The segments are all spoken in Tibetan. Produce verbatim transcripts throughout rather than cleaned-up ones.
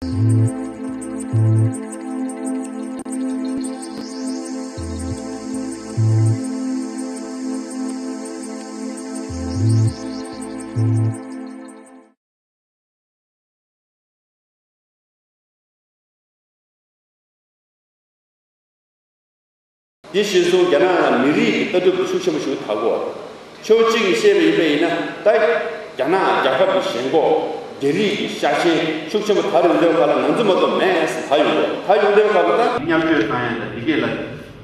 དེ་བཞིན་སོང་རྒྱ་ནག་ནང་མི་རིགས་ཀྱི་ལྟ་གྲུབ་ཤུགས་ཆེན་པོ་ཞིག་དར་གོ། ཕྱོགས་གཅིག་ནས་བཤད་པ་ཡིན་པ་ཡིན་ན། ད་རྒྱ་ནག་རྒྱལ་ཁབ་ཀྱི་ཞེན་ཁོག་རྒྱ་རིགས་ཀྱི་ཤ་ཞེན་ཤུགས་ཆེན་པོ་དར་ཡོང་དུས་སྐབས་ལ་ང་ཚོ་མ་གཏོགས་མེད་ཟེར་དར་ཡོང་གོ། དར་ཡོང་དུས་སྐབས་ལ་ད་མཉམ་སྤྱོད་བཏང་ཡ་ད་འདི་གས་ལ་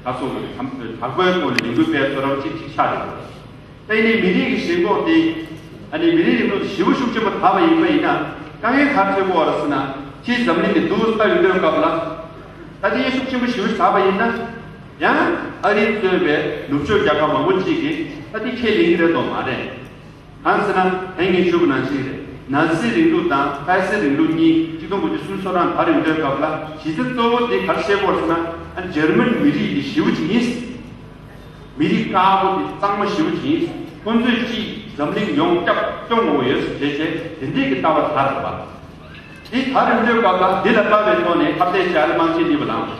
ད་སོང་གི་དམ་དྲག་པོའི་ཐོག་ནས་ལས་འགུལ་སྤེལ་ཚོ་རང་གཅིག་གཅིག་ཆགས་ཡོང་གོ། ད་ཡིན་ནའི་མི་རིགས་ཀྱི་ཞེན་ཁོག་དེ། ཨ་ནི་མི་རིགས་རིང་ལུགས་ཞེ་པོ་ཤུགས་ཆེན་པོ་དར་བ་ཡིན་པ་ཡིན་ན། དཀའ་ངལ་ག་རེ་འཕྲད་ཀྱི་ཡོད་རེད་ཟེར་ན། ཕྱིའི་འཛམ་གླིང་གི་འདུག་ལྟ་ཡོང་དུས་སྐབས་ལ། ད་དེ་ཤུགས་ཆེན་པོ་ཞེ་པོ་དར་བ་ཡིན་ན། ཡང་ཨ་རི་གཙོས་པའི་ནུབ་ཕྱོགས་རྒྱལ་ཁབ་མང་པོ་ཅིག་གིས་ད་དེ་ཁས་ལེན་གྱི་རེད་དོ་མ་རེད། གང་ཟེར་ན་ད་ངས་ཞུས་པ་ནང་བཞིན་རེད། ནཱ་ཛི་རིང་ལུགས་དང་ཧྥ་སི་རིང་ལུགས་གཉིས་གཅིག་སྟོང་དགུ་བརྒྱ་སུམ་ཅུ་སོ་གྲངས་དར་ཡོང་དུས་སྐབས་ལ་གཞི་རྩ་གཙོ་བོ་དེ་ག་རེ་བཤད་ཀྱི་ཡོད་རེད་ཟེར་ན། ཨ་འཇར་མན་མི་རིགས་དེ་ཞེ་པོ་ཅིག་ཡིན། མི་རིགས་དཀར་པོ་དེ་གཙང་མ་ཞེ་པོ་ཅིག་ཡིན། ཁོང་ཚོས་ཅིག་འཛམ་གླིང་ཡོངས་སྐྱབས་སྐྱོང་དགོས་ཡོད་ཟེར་བྱས་བྱས་དེ་འདྲས་ཀྱི་ལྟ་བ་དར་བ། དེ་དར་ཡོང་དུས་སྐབས་ལ་འདི་ལ་ལྟ་བའི་ཐོག་ནས་ཁ་གཏད་བཅག་ལ་དམངས་ཆེན་གཉིས་པ་ལངས།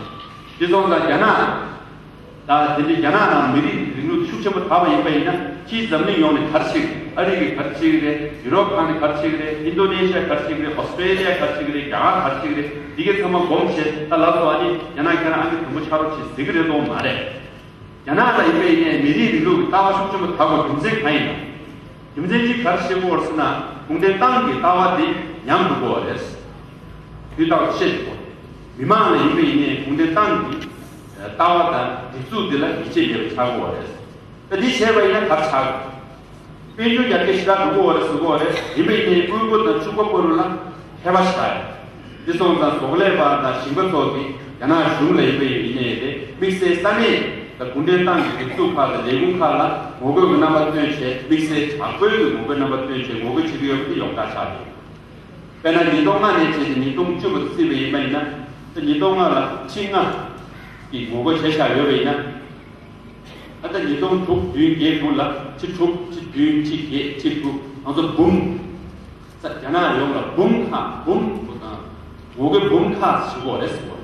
དེ་སོང་ཙང་རྒྱ་ནག་ད་དེ་འདྲའི་རྒྱ་ནག་ནང་མི་རིགས་རིང་ལུགས་ཤུགས་ཆེན་པོ་དར་བ་ཡིན་པ་ཡིན་ན། ཕྱིའི་འཛམ་གླིང་ཡོངས་ནས་ག་རེ་བྱེད་ཀྱི་རེད། ཨ་རི་གིས་ག་རེ་བྱེད་ཀྱི་རེད། ཡུ་རོབ་ཁག་ནས་ག་རེ་བྱེད་ཀྱི་རེད། ཨིན་ཌོ་ནེ་ཤི་ཡ་ག་རེ་བྱེད་ཀྱི་རེད། ཨོ་སི་ཊྲེ་ལི་ཡ་ག་རེ་བྱེད་ཀྱི་རེད། རྒྱ་གར་ག་རེ་བྱེད་ཀྱི་རེད། འདི་གའི་ཚང་མ་སྒོམ་བྱས་ད་ལབ་སོང་། ཨ་ནི་རྒྱ་ནག་ཁྱེད་རང་ཨ་མི་དང་པོ་ཆགས་རོགས་བྱེད་ཟེར་གྱི་རེད་དོ་མ་རེད། རྒྱ་ནག་ལ་ཡིན་པ་ཡིན་ནའི་མི་རིགས་རིང་ལུགས་ཀྱི་ལྟ་བ་ཤུགས་ཆེན་པོ་དར་དགོས་རྒྱུ་མཚན་གང་ཡིན་ནམ། རྒྱུ་མཚན་གཅིག་ག་རེ་བཤད་ཀྱི་ཡོད་རེད་ཟེར་ན། གུང་ཁྲན་ཏང་གི་ལྟ་བ་དེ་ཉམས་འགྲོ་གི་ཡོད་རེད། དུས་རྟག་ཏུ་བཤད་ཀྱི་ཡོད། མི་མང་ལ་ཡིན་པ་ཡིན་ནའི་གུང་ཁྲན་ཏང་གི་ལྟ་བ་དང་སྒྲིག་འཛུགས་དེ་ལ་ཡིད་ཆེས་མེད་པ་ཆགས་ཀྱི་ཡོད་རེད། ད་འདི་བྱས་པ་ཡིན་ན་ག་རེ་ཆགས་ཀྱི་ཡོད། དཔལ་འབྱོར་ཡར་རྒྱས་ཞེ་དྲག་འགྲོ་གི་ཡོད་རེད་ཟེར་གྱི་ཡོད་རེད། ཡིན་པ་ཡིན་ནའི་དབུལ་པོ་དང་ཕྱུག་པོ་བར་ལ་ཁྱད་པར་ཞེ་དྲག་ཡོད། འདི་སོང་ཙང་བཟོ་ལས་པ་དང་ཞིང་པ་ཚོ་གིས་རྒྱ་ནག་གཞུང་ལ་ཡིན་པ་ཡིན་ནའི་རེད། དམིགས་བསལ་ས་གནས་དང་གུང་ཁྲན་ཏང་གི་སྒྲིག་འཛུགས་ཁག་དང་ལས་ཁུངས་ཁག་ལ་ངོ་རྒོལ་གྱི་རྣམ་པ་སྟོན་བྱས། དམིགས་བསལ་དྲག་པོའི་ངོ་རྒོལ་རྣམ་པ་སྟོན་བྱས་ངོ་རྒོལ་བྱེད་ཀྱི་ཡོད་པ་དེ་ཡོངས་གྲགས་ཆགས་ཡོད། དཔེར་ན་ཉིས་སྟོང་ལྔ་ནས་བྱས་ཏེ་ཉིས་སྟོང་བཅུ་བར་བརྩིས་པ་ཡིན་པ་ཡིན་ན། ད་ཉིས་སྟོང་ལྔ་ལ་ཁྲི་ལྔ་གི་ངོ་རྒོལ་བྱས་བཞག་ཡོད་པ་ཡིན་ན། ད་ལྟ་ཉིས་སྟོང་དྲུག་བདུན་བརྒྱད་དགུ་ལ་ཁྲི་དྲུག་ཁྲི་བདུན་ཁྲི་བརྒྱད་ཁྲི་དགུ་ང་ཚོ་འབུམ། ས་རྒྱ་ནག་ཡོངས་ལ་འབུམ་ཁག་འབུམ་དང་ངོ་རྒོལ་འབུམ་ཁག་བྱེད་དགོས་རེད་ཟེར་བ།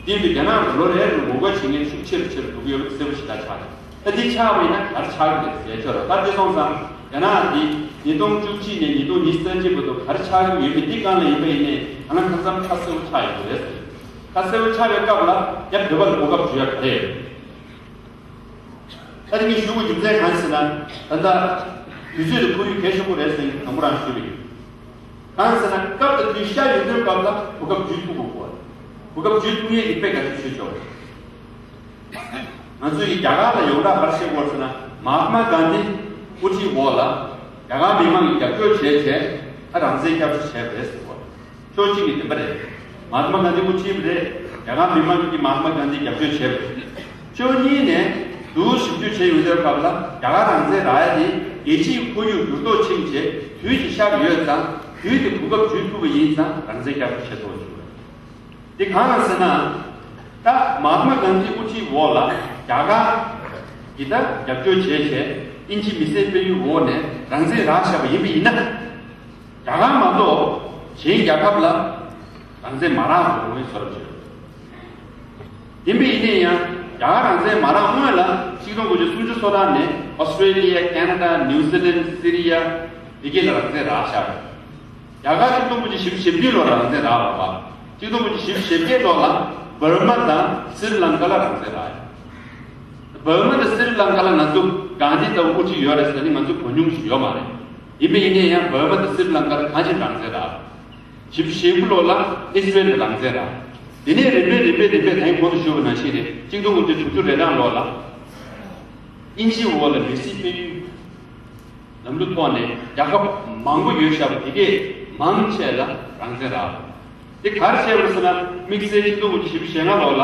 དེ་ཡིན་དུས་རྒྱ་ནག་ལ་ལོ་རེ་རེར་ངོ་རྒོལ་བྱེད་མཁན་ཤུགས་ཆེ་རུ་ཆེ་རུ་འགྲོ་གི་ཡོད་པ་གསལ་པོ་ཞེ་དྲག་ཆགས་རེད། ད་འདི་ཆགས་པ་ཡིན་ན་ག་རེ་ཆགས་ཀྱི་རེད་ཟེར་ཆོག་རེད། ད་འདི་སོང་ཙང་རྒྱ་ནག་འདི་ཉིས་སྟོང་བཅུ་གཅིག་ནས་ཉིས་སྟོང་ཉི་ཤུ་རྩ་གཅིག་བར་དུ་ག་རེ་ཆགས་ཀྱི་ཡོད་མེད་འདི་སྒང་ལ་ཡིན་པ་ཡིན་ནའི་ད་ནང་ཁ་ཙམ་ཁ་གསལ་པོ་ཆགས་ཡོད་རེད་ཟེར། ཁ་གསལ་པོ་ཆགས་པའི་སྐབས་ལ་ཡང་བོད་པ་ལ་གོ་སྐབས་འཇུ་ཡ་ག་རེ་ཡོད། ད་ནི་ངས་ཞུ་དགོས་རྒྱུ་མཚན་གང་ཟེར་ན། ད་ལྟ་དུས་ཚོད་དེ་ཁོར་ཡུག་གལ་ཆེན་པོ་རེད་ཟེར་ནས་དང་པོ་རང་ཞུས་པ་ཡིན། གང་ཟེར་ན་སྐབས་དང་དུས་ཤར་ཡོང་དུས་སྐབས་ལ་གོ་སྐབས་འཇུ་ཐུབ་དགོས་གོ། གོ་སྐབས་འཇུ་ཐུབ་ཡས་ཀྱི་དཔེ་ག་ཚོད་ཞུས་ཆོག་ང་ཚོ་ཡི་རྒྱ་གར་ལ་ཡོངས་གྲགས་ག་རེ་བཤད་དགོས་ཟེར་ན། མ་ཧཱ་ཏྨ་གྷན་དྷི་དབུ་ཁྲིད་འོག་ལ་རྒྱ་གར་མི་མང་གིས་རྒྱབ་སྐྱོར་བྱས་བྱས་ཨ་རང་བཙན་བསྐྱར་གསོ་བྱས་པ་རེད་ཟེར་གོ། ཕྱོགས་གཅིག་ནས་བདེན་པ་རེད། མ་ཧཱ་ཏྨ་གྷན་དྷི་དབུ་ཁྲིད་པ་རེད། རྒྱ་གར་མི་མང་གིས་མ་ཧཱ་ཏྨ་གྷན་དྷི་རྒྱབ་སྐྱོར་བྱས་པ་རེད། ཕྱོགས་གཉིས་ནས་དུ་ཞིབ་འཇུག་བྱས་ཡོང་དུས་སྐབས་ལ་རྒྱ་གར་རང་བཙན་རག་ཡ་དེ་རྒྱལ་སྤྱིའི་ཁོར་ཡུག་འགྱུར་ལྡོག་ཕྱིན་བྱས་དུས་ཀྱི་ཤར་ཡོད་ཙང་དུས་དེ་གོ་སྐབས་འཇུ་ཐུབ་པ་ཡིན་ཙང་རང་བཙན་བསྐྱར་གསོ་བྱེད་ཐུབ་པ་བྱུང་བ་རེད། དེ་གང་ལ་ཟེར་ན། ད་མ་ཧཱ་ཏྨ་གྷན་དྷི་དབུ་ཁྲིད་འོག་ལ་རྒྱ་གར་གྱིས་ད་རྒྱབ་སྐྱོར་བྱས་བྱས་དབྱིན་ཇི་མི་སེར་སྤེལ་ཡུལ་འོག་ནས་རང་བཙན་རག་བཞག་པ་ཡིན་པ་ཡིན་ན། རྒྱ་གར་མ་གཏོགས་གཞན་རྒྱལ་ཁབ་ལ་རང་བཙན་མ་རག་འགྲོ་བའི་བཟོ་འདྲ་ཅིག་རེད། ཡིན་པ་ཡིན་ནའི་ཡང་རྒྱ་གར་རང་བཙན་མ་རག་སྔོན་ལ་ཆིག་སྟོང་དགུ་བརྒྱ་སུམ་ཅུ་སོ་གྲངས་ནས་ཨོ་སི་ཀྲེ་ལི་ཡ། ཁེ་ན་ཌ། ནིའུ་ཛི་ལན། སི་རི་ཡ་འདི་གས་ལ་རང་བཙན་རག་བཞག་རེད། རྒྱ་གར་ཆིག་སྟོང་དགུ་བརྒྱ་བཞི་བཅུ་ཞེ་བདུན་ལོར་རང་བཙན་རག་པ། ཆིག་སྟོང་དགུ་བརྒྱ་བཞི་བཅུ་ཞེ་བརྒྱད་ལོ་ལ་འབར་མ་དང་སི་རི་ལང་ཀ་ལ་རང་བཙན་རག་ཡོད། འབར་མ་དང་སི་རི་ལང་ཀ་ལ་ང་ཚོ་གྷན་དྷི་ལྟ་བུ་དབུ་ཁྲིད་ཡོད་རེད་ཟེར་ནས་ང་ཚོ་གོ་མྱོང་ཞིག་ཡོད་མ་རེད། ཡིན་པ་ཡིན་ནའི་ཡང་འབར་མ་དང་སི་རི་ལང་ཀ་ལ་གང་ཞིག་རང་བཙན་རག་བཞི་བཅུ་ཞེ་དགུ་ལོ་ལ་ཨི་སི་རེལ་ལ་རང་བཙན་རག་དེ་ནས་རིམ་པས་རིམ་པས་རིམ་པས་ད་གིན་གོང་དུ་ཞུས་པ་ནང་བཞིན་རེད། ཆིག་སྟོང་དགུ་བརྒྱ་དྲུག་ཅུ་རེ་གྲངས་ལོ་ལ་དབྱིན་ཇིའི་འོག་ལ་མི་སེར་སྤེལ་ཡུལ། ལམ་ལུགས་ཐོག་ནས་རྒྱལ་ཁབ་མང་པོ་ཡོད་བཞག་པ་དེ་གས་མང་ཆེ་ལ་རང་བཙན་རག་དེ་ག་རེ་བྱས་པ་རེད་ཟེར་ན། དམིགས་བསལ་ཆིག་སྟོང་དགུ་བརྒྱ་བཞི་བཅུ་ཞེ་ལྔ་ལོ་ལ་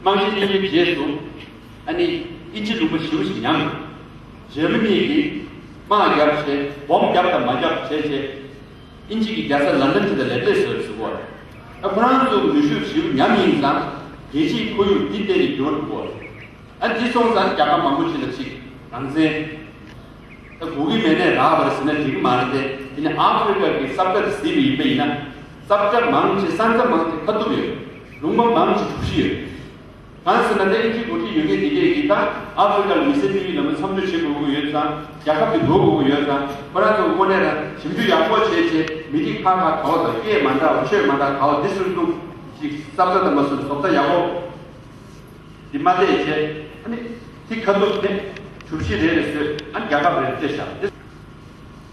དམག་ཞི་གཉིས་ཀྱི་རྗེས་སུ་ཨ་ནི་དབྱིན་ཇི་ལུང་པ་ཞེ་པོ་ཞིག་ཉམས་ཡོད། འཇར་མ་ནི་གིས་དམག་རྒྱབ་བྱས་སྦོམ་རྒྱབ་དང་མ་རྒྱབ་བྱས་བྱས་དབྱིན་ཇི་གི་རྒྱལ་ས་ལན་ཌན་དེ་ལ་ལེབ་ལེབ་བཟོས་ཟེར་གོ། ཨ་ཁོ་རང་ཚོ་གི་ནུས་ཤུགས་ཞེ་པོ་ཉམས་ཡིན་ཙང་རྒྱལ་སྤྱིའི་ཁོར་ཡུག་འདི་གཏན་ནས་འགྱུར་བ་འགྲོ་གོ། ཨ་འདི་སོང་ཙང་རྒྱལ་ཁབ་མང་པོ་ཞིག་ལ་ཅིག་རང་བཙན་ད་དགོས་ཀྱི་མེད་ནའི་རག་པ་རེད་ཟེར་ན་འགྲིག་གི་མ་རེད་དེ། དེ་ནི་ཨ་ཧྥེ་རི་ཀ་གི་ས་ཁུལ་དེ་གཟིགས་པ་ཡིན་པ་ཡིན་ན། ས་ཆ་མང་ཆེ་ས་ཆ་མང་ཆེ་ཁ་ཐུག་ཡོད། ལུང་པ་མང་ཆེ་གྲུ་བཞི་ཡོད། གང་ཟེར་ན་དེ་ཨིན་ཇིའི་འགོ་ཁྲིད་ཡོད་མཁན་དེ་གས་ཀྱིས་ད་ཨ་ཧྥེ་རི་ཀ་ལ་མི་སེར་སྤེལ་ཡུལ་ལ་མ་མཚམས་གཅོད་བྱེད་དགོས་ཀྱི་ཡོད་ཙང་རྒྱལ་ཁབ་དེ་འགྲོ་དགོས་ཀྱི་ཡོད་ཙང་ཁོ་རང་ཚོ་དངོས་གནས་རང་ཞིབ་འཇུག་ཡག་པོ་བྱས་བྱས་མི་རིགས་ཁག་ཁག་ག་བ་དང་སྐད་མ་འདྲ་བ་ཆོས་མ་འདྲ་ག་བ་འདི་སུན་ཏུ་ཞིག་ས་ཆ་དང་མ་སུན་བཟོ་ལྟ་ཡག་པོ། འདི་མ་བལྟས་བྱས་ཨ་ནི་ཐིག་ཁ་ཐུག་ནས་གྲུ་བཞི་རེ་རེ་བཟོས་ཨ་ནི་རྒྱལ་ཁབ་རེ་རེ་བཏོད་བཞག་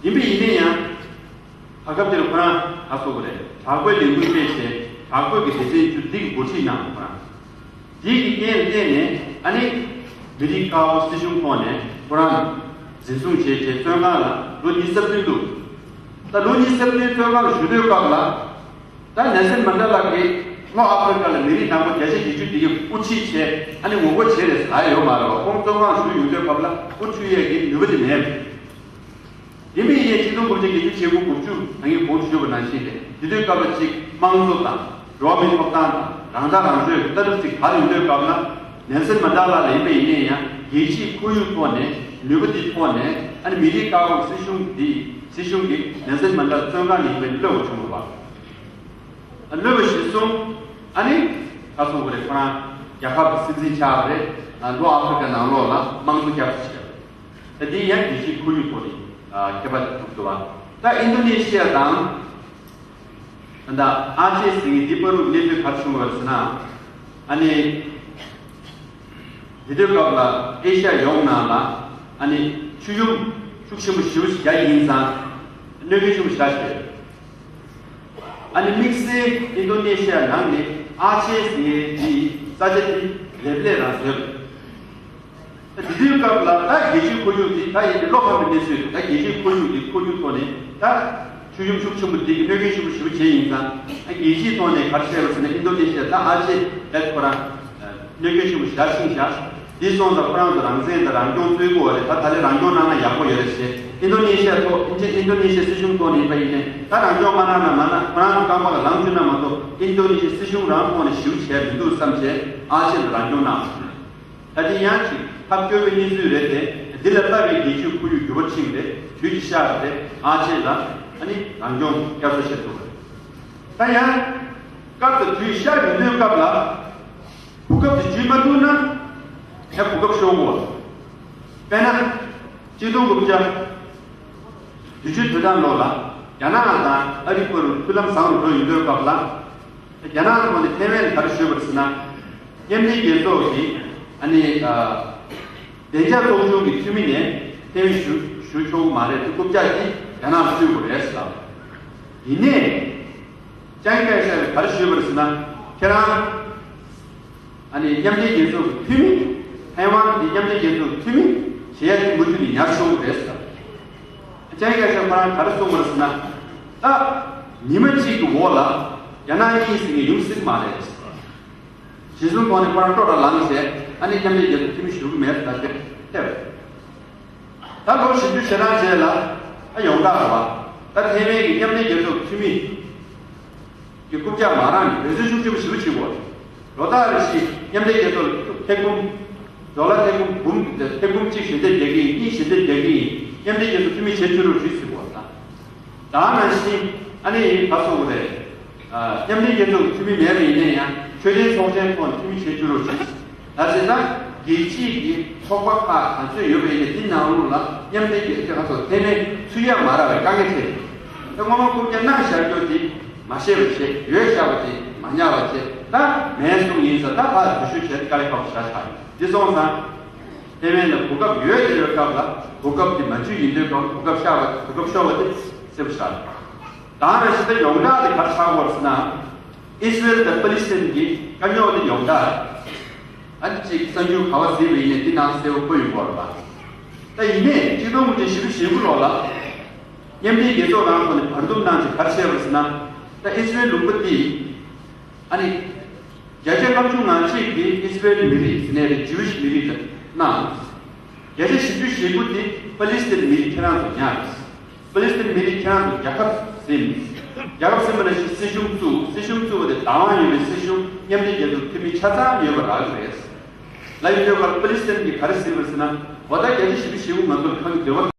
ཡིན་པས་ཡིན་ནའི་ཡང་བར་སྐབས་དེར་ཁོ་རང་ག་སོགས་རེད་དྲག་པོའི་ལས་འགུལ་སྤེལ་བྱས་དྲག་པོའི་གི་སྡེ་ཚན་བཅུ་འདི་གི་འགོ་ཁྲིད་གནང་ཁོ་རང་འདི་གི་རྐྱེན་བརྟེན་ནས་ཨ་ནི་མི་རིགས་ཁག་པོ་སྲིད་གཞུང་ཐོག་ནས་ཁོ་རང་འཛིན་བཟུང་བྱས་བྱས་བཙོན་ཁང་ལ་ལོ་ཉི་ཤུ་རྩ་བདུན་འདུག་ད་ལོ་ཉི་ཤུ་རྩ་བདུན་བཙོན་ཁང་ལ་བཞུགས་དུས་སྐབས་ལ། ད་ནེལ་སན་མན་ཌེ་ལ་གིས་ལྷོ་ཨ་ཧྥེ་རི་ཀ་ལ་མི་རིགས་དང་པོ་བརྒྱ་ཆ་བཞི་བཅུ་དེ་གའི་དབུ་ཁྲིད་བྱས་ཨ་ནི་ངོ་རྒོལ་བྱས་རེད་ཟེར་ཡོད་མ་རེད་བ། ཁོང་བཙོན་ཁང་བཞུགས་ཡོང་དུས་སྐབས་ལ་དབུ་ཁྲིད་ཡས་ཀྱི་ནུས་པ་དེ་མེད། ཡིན་པའི་ཡིན་ནའི་ཆིག་སྟོང་དགུ་བརྒྱ་བརྒྱད་ཅུ་གྱ་དགུ་དགུ་བཅུ་ད་ངས་གོང་དུ་ཞུས་པ་ནང་བཞིན་རེད། དེ་དུས་སྐབས་ལ་ཅིག་དམངས་གཙོ་དང་འགྲོ་བ་མིའི་ཐོབ་ཐང་དང་རང་ཐག་རང་གཅོད་ཀྱི་ལྟ་གྲུབ་ཅིག་ག་རེ་ཡོང་དུས་སྐབས་ལ་ནེལ་སན་མན་ཌེ་ལ་ལ་ཡིན་པའི་ཡིན་ནའི་ཡང་རྒྱལ་སྤྱིའི་ཁོར་ཡུག་ཐོག་ནས་ནུས་པ་དེ་ཐོག་ནས་ཨ་ནི་མི་རིགས་ཁག་པོ་སྲིད་གཞུང་འདི་སྲིད་གཞུང་གིས་ནེལ་སན་མན་ཌེ་ལ་བཙོན་ཁང་ནས་ཡིན་པའི་གློད་པ་བྱུང་བ། གློད་པ་གཞིར་བཟུང་ཨ་ནི་ཁ་སོང་བ་རེད། ཁོ་རང་རྒྱལ་ཁབ་ཀྱི་སྲིད་འཛིན་ཆགས་པ་རེད། ལྷོ་ཨ་ཧྥེ་རི་ཀ་ནང་ལོགས་ལ་དམངས་གཙོ་བསྐྱར་གསོ་བྱས་པ་རེད། ད་འདི་ཡང་རྒྱལ་སྤྱིའི་ཁོར་ཡུག་ཐོག་ནས་ཁྱད་པར་དེ་ཐུག་འདུག་བ། ད་ཨིན་རྡོ་ནེ་ཤི་ཡ་དང་ད་ཨ་ཅེ་ཟེར་མཁན་འདི་བར་དུ་གནས་ཚུལ་ག་རེ་བྱུང་བ་རེད་ཟེར་ན། ཨ་ནི། དེ་དུས་སྐབས་ལ་ཨེ་ཤ་ཡ་ཡོངས་ནང་ལ་ཨ་ནི་ཆུ་ཡུམ་ཤུགས་ཆེན་པོ་ཞེ་པོ་ཞིག་རྒྱག་ཡིན་ཙང་གནོད་སྐྱོན་ཆེན་པོ་ཞིག་རག་བྱས། ཨ་ནི་དམིགས་བསལ་ཨིན་རྡོ་ནེ་ཤི་ཡ་ནང་ནས་ཨ་ཆེ་ཟེར་མཁན་དེའི་ས་ཆ་དེ་ལེབ་ལེབ་རང་བཟོས། ད་དེ་དུས་སྐབས་ལ་ད་རྒྱལ་སྤྱིའི་ཁོར་ཡུག་དེ་ད་ཡིན་གྱི་བློ་ཕམ་པའི་གནས་ཚུལ་རེད། ད་རྒྱལ་སྤྱིའི་ཁོར་ཡུག་དེ་ཁོར་ཡུག་ཐོག་ནས་ད་ཆུ་ཡུམ་ཤུགས་ཆེན་པོ་དེ་གི་གནོད་སྐྱོན་ཆེན་པོ་ཞེ་པོ་བྱས་ཡིན་ཙང་ཨ་རྒྱལ་སྤྱིའི་ཐོག་ནས་ག་རེ་བཤད་པ་ཟེར་ན་ཨིན་རྡོ་ནེ་ཤི་ཡ་ད་ཨ་ཅེ་ད་ཁོ་རང་གནོད་སྐྱོན་ཆེན་པོ་ཞེ་དྲག་ཕྱིན་ཤག་འདི་སོང་ཙང་ཁོ་རང་ཚོ་རང་བཙན་དང་རང་སྐྱོང་རྩོད་དགོས་པ་རེད། ད་ད་ལན་རང་སྐྱོང་གནང་ན་ཡག་པོ་ཡོད་རེད་ཞེས་ཨིན་རྡོ་ནེ་ཤི་ཡ་ཐོག་ཨིན་ཅི་ཨིན་རྡོ་ནེ་ཤི་ཡ་སྲིད་གཞུང་ཐོག་ནས་ཡིན་པ་ཡིན་ནའི་ད་རང་སྐྱོང་མ་གནང་ན་མ་གནང་ཁོ་རང་ཚོ་རྐང་པ་ལ་ལངས་བཅུག་ན་མ་གཏོགས་ཨིན་རྡོ་ནེ་ཤི་ཡ་སྲིད་གཞུང་རང་ཐོག་ནས་ཞེ་པོ་བྱས་མི་འདུག་བསམ་བྱས་ཨ་ཅེ་ལ་རང་སྐྱོང་གནང་བ་རེད། ད་དེ་ཡང་ཅིག་ཐབས་སྐྱོ་བའི་གནས་ཚུལ་རེད་དེ། འདི་ལ་ལྟ་བའི་རྒྱལ་སྤྱིའི་ཁོར་ཡུག་འགྱུར་བ་ཕྱིན་རེད། དུས་ཀྱི་ཤར་རེད། ཨ་ཅེ་ལ་ཨ་ནི་རང་སྐྱོང་བསྐྱར་གསོ་བྱེད་ཐུབ་རེད། ད་ཡང་སྐབས་དང་དུས་ཤར་ཡོང་དུས་སྐབས་ལ་གོ་སྐབས་དེ་བརྒྱུད་མ་ཐུབ་ན་ཡང་གོ་སྐབས་ཤོར་དགོས། དཔེར་ན་གཅིག་སྟོང་དགུ་བརྒྱ་བདུན་ཅུ་དོན་གྲངས་ལོ་ལ་རྒྱ་ནག་དང་ཨ་རི་བར་དུ་མཐུན་ལམ་བཟང་རུ་འགྲོ་ཡོང་དུས་སྐབས་ལ། རྒྱ་ནག་ནང་ནས་ཐའེ་ཝན་ག་རེ་ཞུས་པ་རེད་ཟེར་ན། མཉམ་འབྲེལ་རྒྱལ་ཚོགས་ཀྱི་ཨ་ནི་ཨ་བདེ་འཇགས་ཚོགས་ཆུང་གི་འཐུས་མི་ནས་ཐའེ་ཝན་ཞུ་ཞུ་ཆོག་གི་མ་རེད། རྐུབ་བཀྱག་དེ་རྒྱ་ནག་ལ་སྤྲོད་དགོས་རེད་ཟེར་ལབ། ཡིན་ནའི་ཅང་ཀའེ་ཤེ་ལ་ག་རེ་ཞུས་པ་རེད་ཟེར་ན། ཁྱེད་རང་ཨ་ནི་མཉམ་འབྲེལ་རྒྱལ་ཚོགས་ཀྱི་འཐུས་མི། ཐའེ་ཝན་འདི་མཉམ་འབྲེལ་རྒྱལ་ཚོགས་ཀྱི་འཐུས་མི་བྱེད་ཡ་དེ་མུ་མཐུད་ནས་ཉར་ཆོག་གི་རེད་ཟེར། ཅང་ཀའེ་ཤེ་ཁོ་རང་ག་རེ་གསུངས་པ་རེད་ཟེར་ན། ད་ཉི་མ་གཅིག་གི་འོག་ལ་རྒྱ་ནག་གཉིས་ཟེར་མཁན་ཡོང་སྲིད་མ་རེད། གཞི་བཟུང་ཐོག་ནས་ཁོ་རང་སྤྲོ་བྲལ་ལངས་བྱས་ཨ་ནི་མཉམ་འབྲེལ་རྒྱལ་ཚོགས་འཐུས་མི་ཞུ་གི་མེད་ཟེར་ད་དེ་ཐེབས། ད་ལོ་བཞི་བཅུ་ཞེ་གྲངས་རྗེས་ལ་ཨ་ཡོངས་གྲགས་རེད་བ། ད་ཐའེ་ཝན་གྱི་མཉམ་འབྲེལ་རྒྱལ་ཚོགས་འཐུས་མི་གི་རྐུབ་བཀྱག་མ་རང་གི་འབད་བརྩོན་ཤུགས་ཆེན་པོ་ཞེ་པོ་བྱེད་དགོས། ལོ་ལྟར་རེ་བཞིན་མཉམ་འབྲེལ་རྒྱལ་ཚོགས་ལ་ཐེར་འབུམ། ཌོ་ལར་ཐེར་འབུམ་འབུམ་ཐེར་འབུམ་གཅིག་ཞལ་འདེབས་རྒྱག་གི་ཡིན། གཉིས་ཞལ་འདེབས་རྒྱག་གི་ཡིན། མཉམ་འབྲེལ་རྒྱལ་ཚོགས་འཐུས་མི་བྱེད་བཅུག་རོགས་ཞུ་ཟེར་བ་དང་། ད་ནང་བཞིན་ཨ་ནི་ག་སོང་བ་རེད། ཨ་མཉམ་འབྲེལ་རྒྱལ་ཚོགས་འཐུས་མི་མེད་པ་ཡིན་ན་ཡང་ཆོས་ལྡན་ཚོགས་ཆེན་ཐོག་ནས་འཐུས་མི་བྱེད་བཅུག་རོགས་ཞུ། ད་ཟེར་ན་རྒྱལ་སྤྱིའི་གི་ཚོགས་པ་ཁག་ག་ཚོད་ཡོད་པ་ཡིན་ན་དེ་ནང་ལོགས་ལ་མཉམ་འབྲེལ་རྒྱལ་ཚོགས་ཁ་སོགས་ཐེ་མེད་ཚུད་ཡ་མ་རག་པའི་དཀའ་ངལ་འཕྲད། ད་སྔོན་མ་རྐུབ་བཀྱག་གནང་བཞག་རྒྱུ་དེ་མ་ཤེས་པ་བྱས། ཡོད་བཞག་པ་དེ་མ་ཉར་བ་བྱས། ད་མེད་གསུངས་ཡིན་ཙང་ད་ཕར་འགྲེལ་བཤད་བྱས་ཏེ་དཀའ་ལས་ཁག་པོ་ཞེ་དྲག་ཆགས་ཡོད། འདི་སོང་ཙང་། ཐེ་ཝན་ལ་གོ་སྐབས་ཡོད་དེ་ཡོད་སྐབས་ལ་གོ་སྐབས་དེ་མ་བརྒྱུད་ཡིན་དུས་སྐབས་གོ་སྐབས་ཤར་བ་གོ་སྐབས་ཤོར་བ་དེ་གསལ་པོ་ཆགས་ཡོད། ད་རེ་ཞིག་ད་ཡོངས་གྲགས་དེ་ག་རེ་ཆགས་ཡོད་ཟེར་ན། ཨི་སི་རེལ་དང་པ་ལི་སི་ཐན་གྱི་དཀའ་རྙོག་དེ་ཡོངས་གྲགས་རེད། ཨ་ནི་གཅིག་གསར་འགྱུར་ག་པར་གཟིགས་པ་ཡིན་ནའི་དེ་ནང་གསལ་པོ་བཀོད་ཡོང་གི་ཡོད་རེད་པ། ད་ཡིན་ནའི་གཅིག་སྟོང་དགུ་བརྒྱ་བཞི་བཅུ་ཞེ་དགུ་ལོ་ལ་མཉམ་འབྲེལ་རྒྱལ་ཚོགས་རང་ཐོག་ནས་བར་འདུམ་གནང་ཆེད་ག་རེ་བྱས་པ་རེད་ཟེར་ན། ད་ཨི་སི་རེལ་ལུང་པ་འདི་ཨ་ནི་བརྒྱ་ཆ་ལྔ་བཅུ་ང་གཅིག་དེ་ཨི་སི་རེལ་མི་རིགས་ཟེར་ནའི་རེད། ཇུ་ཝིཤ་མི་རིགས་ལ་གནང་། བརྒྱ་ཆ་བཞི་བཅུ་ཞེ་དགུ་དེ་པ་ལི་སི་ཐན་མི་རིགས་ཁྱེད་རང་ཚོ་ཉར། པ་ལི་སི་ཐན་མི་རིགས་ཁྱེད་རང་ཚོ་རྒྱལ་ཁབ་ཟིན། རྒྱལ་ཁབ་ཟིན་པ་ནང་བཞིན་སྲིད་གཞུང་བཙུགས། སྲིད་གཞུང་བཙུགས་པ་དེ་བདག་དབང་ཡོད་པའི་སྲིད་གཞུང་མཉམ་འབྲེལ་རྒྱལ་ཚོགས་འཐུས་མི་ཆ་ཚང་ཡོད་པ་རག་གི་རེད། ལབ་ཡོད་པ་པ་ལི་སི་ཐན་གྱིས་ག་རེ་ཟེར་བ་ཟེར་ན། འོ་ད་བརྒྱ་ཆ་བཞི་བཅུ་ཞེ་དགུ་ང་ཚོར་ཁང་གི་འདོད་པ།